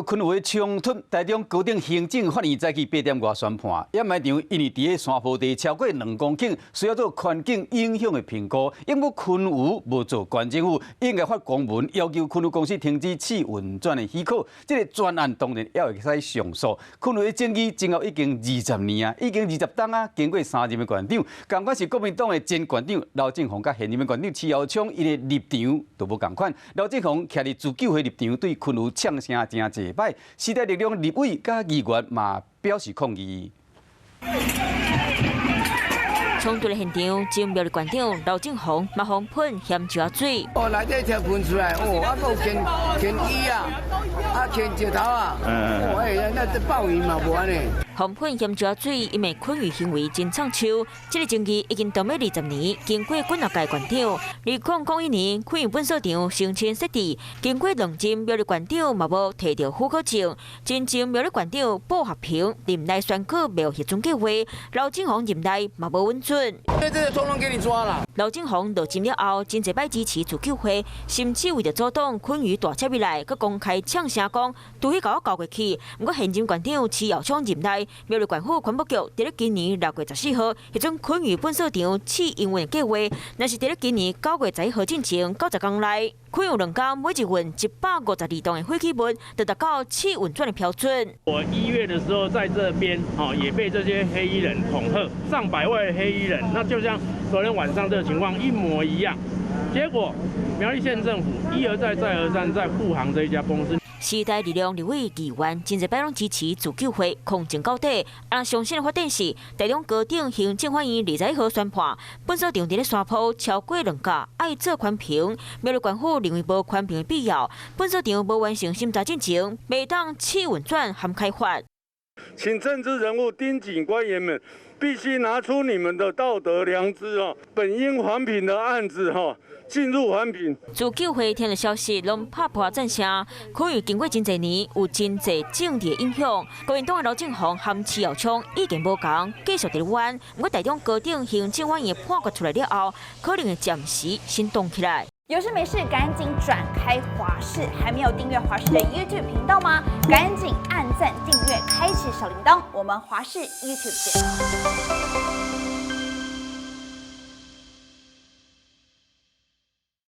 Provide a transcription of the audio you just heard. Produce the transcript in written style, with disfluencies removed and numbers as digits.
昆宇的衝突，台中高等行政法院早起8點外宣判，掩埋場因為佇咧山坡地超過2公頃，需要做環境影響的評估。毋過昆宇無做縣政府，應該發公文要求昆宇公司停止試運轉的許可。這個專案當然也會使上訴。昆宇的爭議前後已經20年啊，已經20冬啊，經過三任的縣長，仝款是國民黨的前縣長劉政鴻佮現任的縣長徐耀昌，伊的立場都無仝款。劉政鴻徛佇自救會立場，對昆宇嗆聲誠濟擺，時代力量立委佮議員嘛表示抗議。衝突的現場，前苗栗縣長劉政鴻嘛予噴鹹石仔水。哦，內底才噴出來，哦，啊，閣有牽牽椅啊，啊，牽石頭啊，哦，哎，那這報應嘛無按呢。予噴鹹石仔水，因為昆宇行為真創手。這個爭議已經長欲20年，經過幾若屆縣長。2001年，昆宇糞掃場申請設置，經過兩任苗栗縣長嘛無提著許可證。前任苗栗縣長布合平任內宣告沒有核准計劃，劉政鴻任內嘛無允准。這個統統給你抓啦！劉政鴻落任了後，真濟擺支持自救會，甚至為著阻擋昆宇大拆入來，閣公開嗆聲講，除非共我交過去。毋過現任縣長徐耀昌任內，苗栗縣府環保局佇咧今年6月14號核准昆宇糞掃場試營運計劃，若是佇咧今年9月11號進前90天內，昆宇2工每日運152噸的廢棄物，就達到試運轉的標準。我1月的時候在這邊，哦，也被這些黑衣人恐嚇，上百位黑衣人，那就像昨天晚上這個情況一模一樣。結果苗栗縣政府一而再再而三在護航這一家公司。時代力量立委議員真濟擺攏支持自救會抗爭到底。啊，上新的發展是，台中高等行政法院21號宣判，糞掃場佇咧山坡超過2甲，愛做環評。苗栗縣府認為無環評的必要，糞掃場無完成審查進程，袂當試運轉含開發。請政治人物盯緊官員們，必須拿出你們的道德良知哦。本應環評的案子哈，進入環評。自救會聽著消息，攏拍破讚聲。昆宇經過真濟年，有真濟政治影響。國民黨的劉政鴻和徐耀昌意見無仝，繼續佇咧冤。毋過台中高等行政法院判決出來了後，可能會暫時先凍起來。有事沒事趕緊轉開華視，還沒有訂閱華視的 YouTube 頻道嗎？趕緊按讚訂閱，開啟小鈴鐺。我們華視 YouTube 見。